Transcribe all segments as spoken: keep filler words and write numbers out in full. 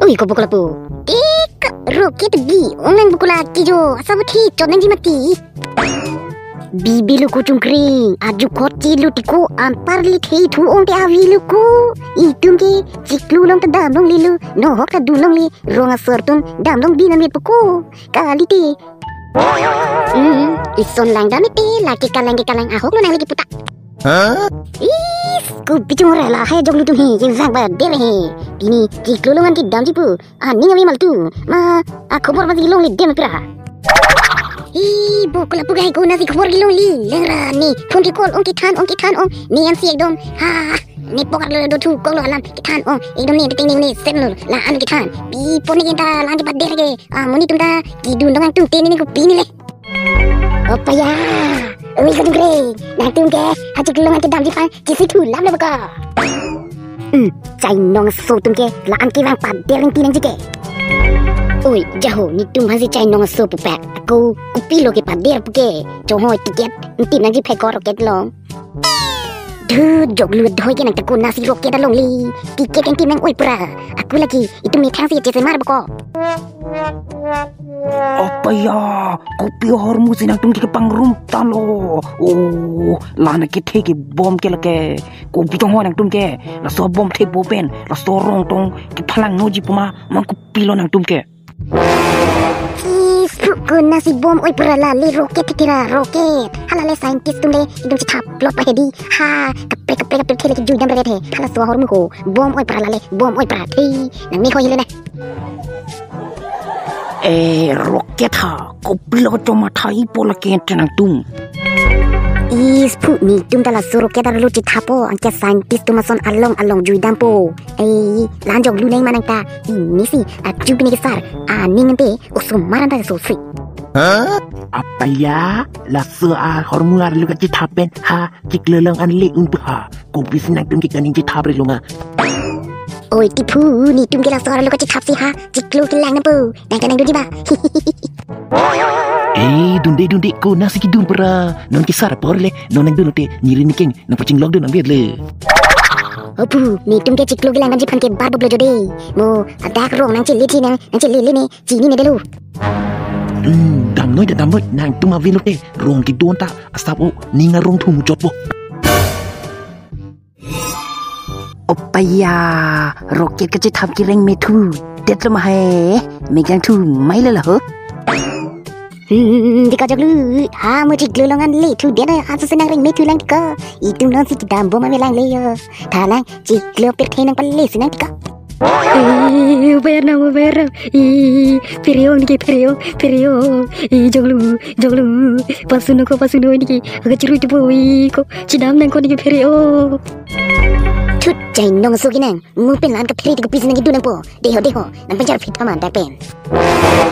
Pui ko bokol apu. Tik rocket bi-ong nang bokol aki jo. Asa buthi chot nangji mati. Bibi lo ko chungkring. Aju kot chi lo tiko anparli thei thu ong te avi lo ko. Itum ke chiklo along ta dam longle lo. Nohok ta dun longle. Rong asor atum dam long di nang met po ko. Kalite. Hmm, ison lang dam ite, lake kalang ke kalang ahok lo nang lake puta. Huh? Is, kopi chungra lahai jok lo atum he, kevang ba der he. Pini chiklo along an kedamji pu. Aning ave mal tu. Ma, akhobor basi longle dem pira. Ih, bokol apu gai ko nasi khobor kelongle. Lengra ne. Phone ke call ong kethan, ong kethan, ong. Ne ansi ekdom. Ha, ne pokar lo do thu kong lo alam kethan ong. Ekdom ne teng ne ne sen lo. La-an kethan. Pi pon ne ta lang ke pader ke. Ah, monit atum ta kedun dong ang tum te ne ko pini le. Opaya. Ui ko chungkring. Nangtum ke ha chiklo along an kedamji aphan chisi thu lam le bokol. Hmm, chainong aso atum ke la-an kevang pader ring tinang ji ke. Oi, jaho netum hasi chainong aso pupak. Ako kopi lo ke pader pu ke. Chohoi ticket. Tinang ji phekor rocket along. Dhu, jok lo dhoi ke nang ta ko nasi rocket along le. Ticket kan tinang oi pura. Ako lake itum methang si chese mar bokol. Opaya, kopi ahormu si nangtum ke pangrum talo. Oh, la na kethe ke bom ke lake. Kopi chonghoi nangtum ke. Laso bom the bo pen. Laso rong tong kephalang noji pu ma. Mang kopi lo nangtum ke. Ih, su ko nasi bom oi pura la le rocket tira rocket. Hala le scientist atum le ekdom chithap lo pa hedi. Ha, kaprek kaprek kaprek the le kejui dam ret he. Halaso ahormu ko. Bom oi pura la le, bom oi pura the. Nang ne hoi le na. Eh, rocket ha, kopi lo chomatha ipo lake te nangtum. Is phu netum ta laso rocket arlo chithapo, anke scientist atum ason along along jui dampo. Eh, la-an jok lo nang ma nang ta, ini si, aju pini kesar, aning ante, osomar anta so si. Apaya, laso ahormu arlo kachithap pen, ha, chiklo along an le un pu ha. Kopi si nangtum ke kaning chithap ri longa. Oi tiphu, netum ke laso arlo kachithap si ha, chiklo kelang nangpo. Nang kanang dunji ba. Eh, dunde dunde ko nasi kedun pura. Non kesar apor le, non nangdun te, niri nikeng, nang pachinglok dun nang biat le. Ophu, netum ke chiklo kelang kanji aphan ke bar boblo jode. Mo, adak rong nang chili thi nang, nang chili le ne, chini ne delu. Hmm, damnoi da damnoi, nangtum ave lo te, rong kedun ta, asap o, ning arong thum chot po. Opaya, rocket kachithap kereng methu det lo ma he, megang thu mai le la ho. Hmm, dika jok lo, ha mo chiklo along an le thu det, aso si nang reng methu lang dika. Itum non si kedam bom ave lang le yo. Tha lang, chiklo pirthe nang pale si nang dika. Eh, bayar nang, bayar nang. Eh, phere-ong neke phere-ong, phere-ong. Eh, jok lo, jok lo. Pasu nang ko, pasu nang neke. Aga chirui tu boy ko. Chidam nang ko neke phere-ong. Thut, chainong aso kenang. Mo pen la-an kaphere te kopi si nang kedun nangpo. Deho, deho. Nang penjar phit paman dak pen.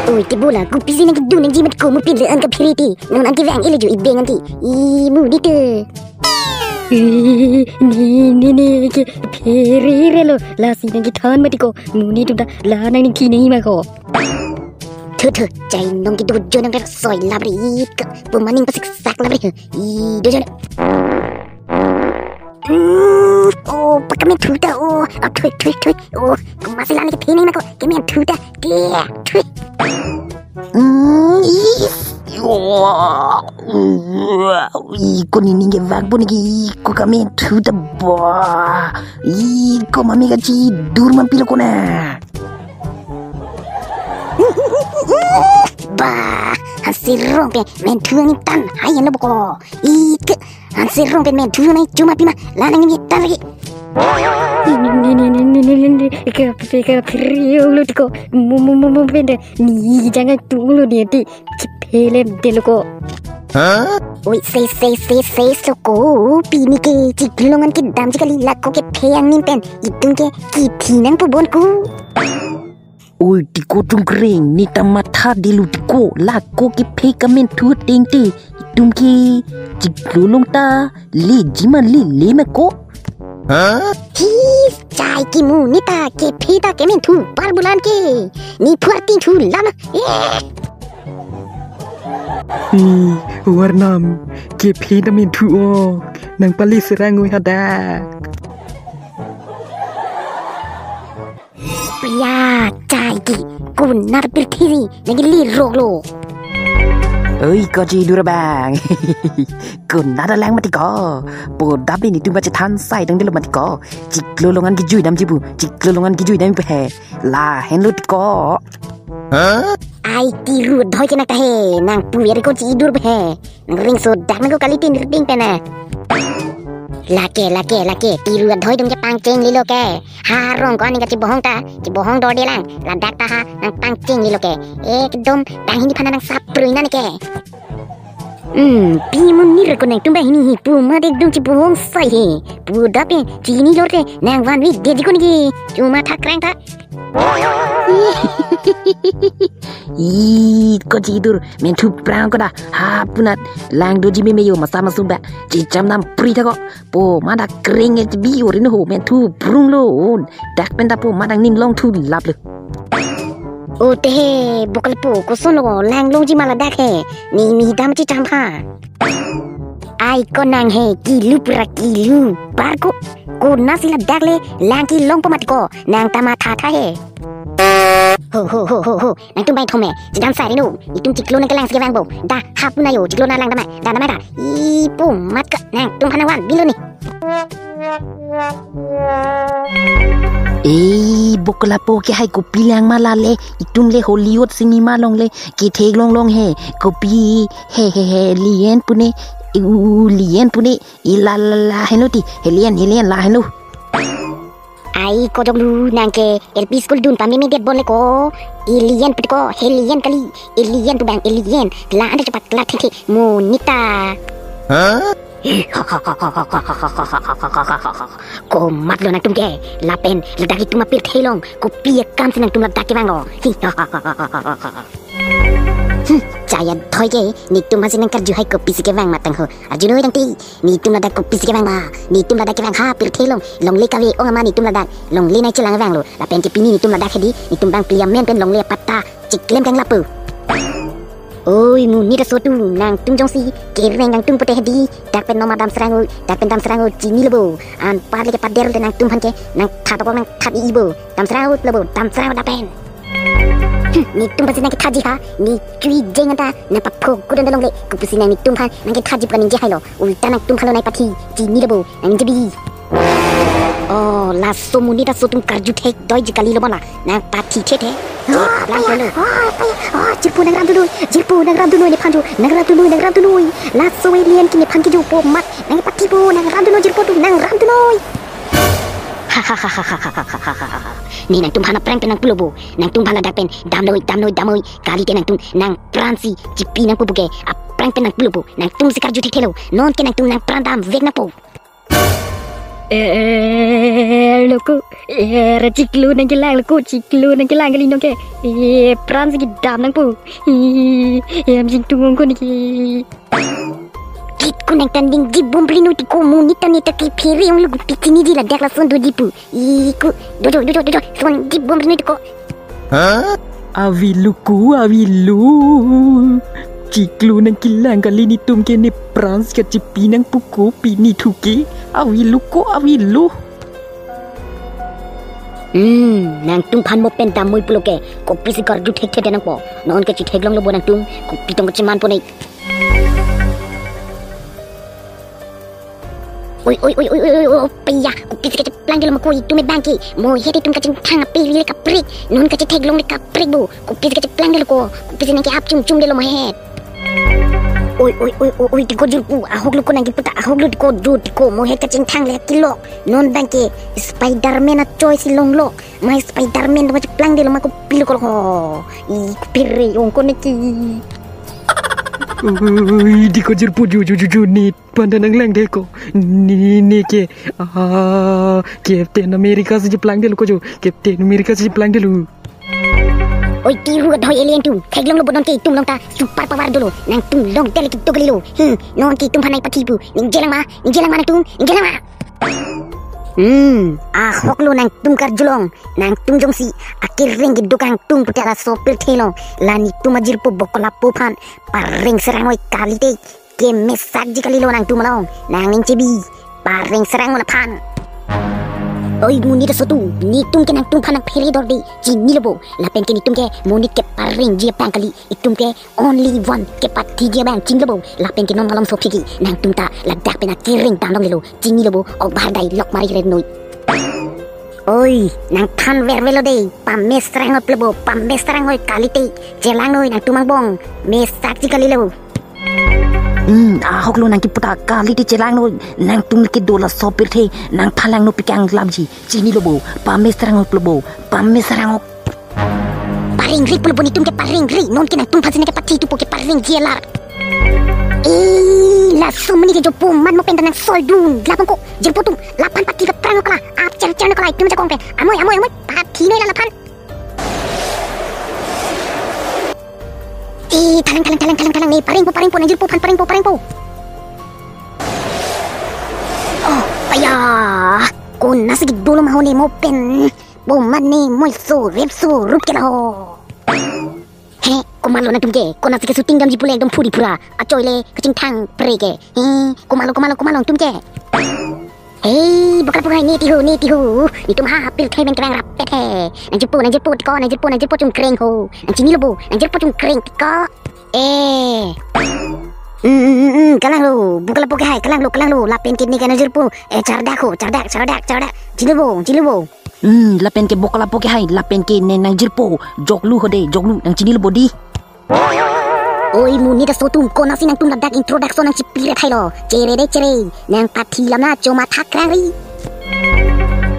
Oi, te bola, kopi si nang kedun nangji mat ko mo pen la-an kaphere te. Non an kevang ele jo ibeng ante. I, mo di te. Eh, ne, ne, ne, ke phere re lo. Lasi nang kethan mati ko. Mo netum ta la nang ning thi nang ma ko. Thu, thu, chainong kedo jo nang ret soi lap ri ik. Pu maning pasik sak lap ri. I, do jo. Hmm, oh, pakamen thu ta, oh. Ah, thui, thui, thui. Oh, ko masi la ne kethe nang ma ko. Kemen thu ta. Dia, thui. Hmm, ih. Yo. Ih, ko nening kevang po neke, ih, ko kamen thu ta ba. Ih, ko mame kachidur man pilo ko na. Ba, hanse rong pen menthu nangtan hai lo bokol. Ih, ke, hanse rong pen menthu nang chuma pima, la nang ni tan lagi. Ni, ni, ni, ni, ni, ni, ni, ni, ke, ke, ke, phere-ong lo tiko, mo, mo, mo, mo, pende, ni, jangan tunglo ni, di, chipele de lo ko. Oi, se, se, se, se, so ko, pini ke, chiklo along an kedamji kali, la ko kephe angnin pen, itum ke, kithi nang pu bon ko. Oi, tiko chungkreng, ne ta matha delu tiko, la ko kephe kamen thu tengte, itum ke chiklo along ta leji ma lele ma ko. Hi, chai kimu ne ta kephe ta kemen thu par bulan ke, ne phuar tin thu lam. Eh. Ni, warnam, kephe ta men thu o, nang pali serang oi hadak. Ya, chai ki, konat pirthe si, nangli roklo. Oi, ko chidur abang. Konat alang mati ko. Podap ni tum bache than sai dang dilo mati ko. Chiklo longan kijui damji pu, chiklo longan kijui damji pu he. Lahenlo ti ko. Ai tiru dhoi ke nang ta he, nang pu yari ko chidur he. Nang ring so dak nang ko kali tin ring pena. Lake, lake, lake, tiru dhoi dong ke pangchenglelo ke. Harong ko aning kachibohong ta, chibohong dorde lang. Ladak ta ha, nang pangchenglelo ke. Ekdom banghini aphan nang saprui nang ke. Hmm, pi Munir ko nangtum banghini hi pu amat ekdom chibohong sai he. Podap he, chinilo te, nang vanve detji ko niki. Chuma thak krang ta. Ih, ko chidur, menthu prang ko da. Ha punat, lang doji meme yo masa masuk ba. Chicham nam pri ta ko. Po amat dak kring e bi orin ho menthu prung lo. Dak pen ta po amat dak ning longthu lap lo. O te he, Bokolapo, koson lo lang longji ma ladak he. Ni mi dam chicham ha. Ai ko nang he, kilu pura kilu. Bar ko, konat si ladak le, lang kelong po amat ko. Nang ta matha tha he. Ho, ho, ho, ho, ho. Nangtum bai thom he. Chidam sai ri nu. Itum chiklo nang kelang si kevang bo. Da, ha puna yo, chiklo nang lang damai. Da, damai da. I po amat ka, nangtum aphan nang vanbilo ni. Eh, Bokolapo ke hai kopi lang ma la le, itum le Hollywood cinema along le, kethek longlong he, kopi, he, he, he, lien pune, u, lien pune, i la, la, lahenlo ti, helien, helien, lahenlo. Ai ko jok lu nang ke, L P school dun pameme det bon le ko, alien pute ko, helien kali, alien pu bang, alien, la ande cepat la the the, Munita. Hah? Komatlo nangtum ke, lapen ladak itum apirthe along, kopi akam si nangtum ladak kevanglo. Hmm, chaya dhoi ke, netum aphan si nang karju hai kopi si kevang matang ho. Arjunoi dang ti, netum ladak kopi si kevang ba, netum ladak kevang ha pirthe along, longle kave ong ama netum ladak, longle nai chelang vanglo, lapen ke pini netum ladak hedi, netum bang pli amen pen longle apatta, chiklem kang lapu. Oi, Munita sotu, nangtum jongsi kereng nangtum pute hedi, dak pen nom adam serang oi, dak pen dam serang oi, chinilo bo. Anpar le kepader te nangtum aphan ke, nang that apot nang that i bo. Dam serang oi lo bo, dam serang oi dak pen. Hmm, netum aphan si nang kethaji ha, ne chui jeng anta, nang paphok kudon dalong le, kopi si nang netum aphan, nang kethaji pu kaningje hailo, ulta nangtum aphan lo nai pathi, chinilo bo, nang ningje bi. Oh, laso Munita sotum karju thek doiji kali lo bona. Nang pathi the the. Oh, lang paya, lo. Oh, paya. Oh, jirpo nang ramdunoi. Jirpo nang ramdunoi nephan jo. Nang ramdunoi, nang ramdunoi. Laso alien ke nephan kejo po amat. Nang pathi po, nang ramdunoi jirpo atum, nang ramdunoi. Ha, ha, ha. Ne nangtum aphan aphrang pen nang pulo bo. Nangtum aphan ladak pen damnoi, damnoi, damnoi. Kalite nangtum nangpran si chipi nangpo bo ke. Aphrang pen nang pulo bo. Nangtum si karju thekthelo. Non ke nangtum nangpran damvek nangpo. Eh, eh, lo ko, eh, ra chiklo nang kelang lo ko, chiklo nang kelang kali nong ke. Eh, pran si kedam nangpo. Eh, em jingtung ko niki. Kit ko nang tanding jibom rinoi ti ko, Munita ne ta kephere ong lo ko, pi chiniji ladak lason doji pu. I ko, dojo, dojo, dojo, son jibom rinoi ti ko. Avelo ko, avelo. Chiklo nang kelang kali netum ke, nepran si kachipi nangpo ko pini thu ke. Avelo ko, avelo. Hmm, nangtum aphan mo pen damnoi pulo ke, kopi si karju thekthe nangpo. Non ke chitheklonglo bo nangtum, kopi tong kacheman pone. Oi, oi, oi, oi, oi, oi, oi, paya, kopi si kacheplang delo ma ko, itum ebang ke. Mo he te itum kachingthang apiri le kaprek. Non kachetheklong le kaprek bo. Kopi si kacheplang delo ko. Kopi si nang ke-ap chum chum delo mo he. Oi, oi, oi, oi, oi, ti ko jirpo. Ahok lo ko nang kepu ta, ahok lo ti ko, jo ti ko. Mo he kachingthang le kelok. Non bang ke Spiderman achoi si longlo. Ma Spiderman do kacheplang delo ma, kopilo ko lo ho. I, kopire ong ko niki. Oi, ti ko jirpo, jo, jo, jo, jo, ne. Panda nang lang de ko. Ne, ne ke. Ah, Captain America si cheplang delo ko jo. Captain America si cheplang delo. Oi, tiru dhoi alien atum. Theklonglo bo, non ke itum along ta super power dolo. Nangtum long tele kito kalilo. Hmm, non ke itum aphan nai pathi pu. Ningje lang ma, ningje lang ma nangtum, ningje lang ma. Hmm, ahok lo nangtum karjulong. Nangtum jongsi akereng keduk angtung pute laso pirthe along, la netum ajirpo Bokolapo aphan pareng serang oi kalite. Kemesakji kalilo nangtum along. Nang ningje bi. Pareng serang oi aphan. Oi monit asotum, netum ke nangtumphan nangphere dorde, chinilo bo. Lapen ke netum ke monit keparengji abang kali, itum ke only one kepathiji abang, chinilo bo. Lapen ke non malom sophi ke nangtum ta ladak pen akereng damlonglelo, chinilo bo, ok bahar dai lok mari renoi. Oi, nangthan vervelo dei, pamesrang oi pulo bo, pamesrang oi, kalite chelangnoi nangtum angbong, mesakji kalilo. Hmm, ahoklo nangkipu ta, kalite chelangnoi, nangtum ke dola sopirthe, nangphalangno pikang lamji, chinilo bo, pamesrang oi pulo bo, pamesrang oi. Parengri pulo bo, netum ke parengri, non ke nangtumphan si nangkepathi tupo ke parengji alar. Eh, laso mani ke jopo man mo pen ta nangsoldun, lapangko, jirpo atum, laphan pathi paprang nokla, ap cher cher nokla, itum jakong pen, amoi, amoi, amoi, pathinoi la laphan. Eh, thalang, thalang, thalang, thalang, thalang, ne, parengpo, parengpo, nangjirpo aphan parengpo, parengpo. Oh, aya, konatsi ke dolo ma ho ne mo pen, bo man ne, moiso, repso, rup ke la ho. He, komatlo nangtum ke, konatsi ke shooting damji pule ekdom phuri phura, achoile, kachingthang pre ke. He, komatlo, komatlo, komatlo nangtum ke. Hei, bokalapok hai, ne tiho, ne tiho. Netum ha pirthe pen kevang rapet he. Nangjirpo, nangjirpo tiko, nangjirpo, nangjirpo chungkreng ho. Nangchinilo bo, nangjirpo chungkreng tiko. Eh. Hmm, hmm, hmm, hmm, kalanglo, bokalapok hai, kalanglo, kalanglo, lapen ke ne ke nangjirpo. Eh, chardak ho, chardak, chardak, chardak. Chinilo bo, chinilo bo. Hmm, lapen ke bokalapok hai, lapen ke ne nangjirpo. Joklu ho dei, joklu, nangchinilo bo dei. Oi, monit asotum, konatsi nangtum ladak introduction nangchipiret hailo. Chere dei chere, nangpathi lam na choma thak krang ri.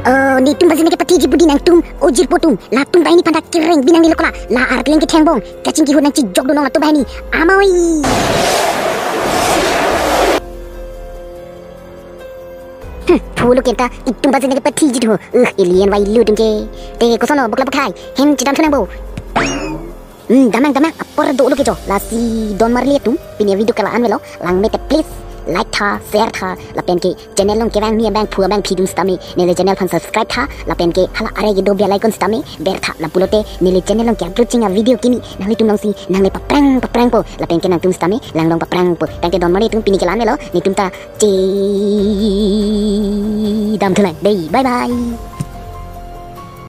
Oh, netum basi nangkepathiji budi nangtum, o jirpo atum, latum bai nephan ta kereng binong nilo kola, la arkleng kethengbong, kachingki ahut nangchijokdun nong latum bai ni. Amoi. Hmm, phulo kenta, itum basi nangkepathiji tu. Uh, alien vailu atum ke. Te koson lo, bokalapok hai, hem chedamthu nang bo. Hmm, damnang, damnang, apor dolo ke jo. Lasi don marli atum, pini video ke la-an avelo, langme te please like tha, share tha, lapen ke channel along kevang ni abangphu abangphi atum sitame, neli channel aphan subscribe tha, lapen ke hala are kedo bell icon sitame ber tha, lapulote neli channel along ke-upload chingki avideo kimi nanglitum alongsi nangle paprang paprangpo, lapen ke nangtum sitame langlong paprangpo. Tangte don marli atum, pini ke la-an avelo, netum ta chedamthu lang dei, bye bye.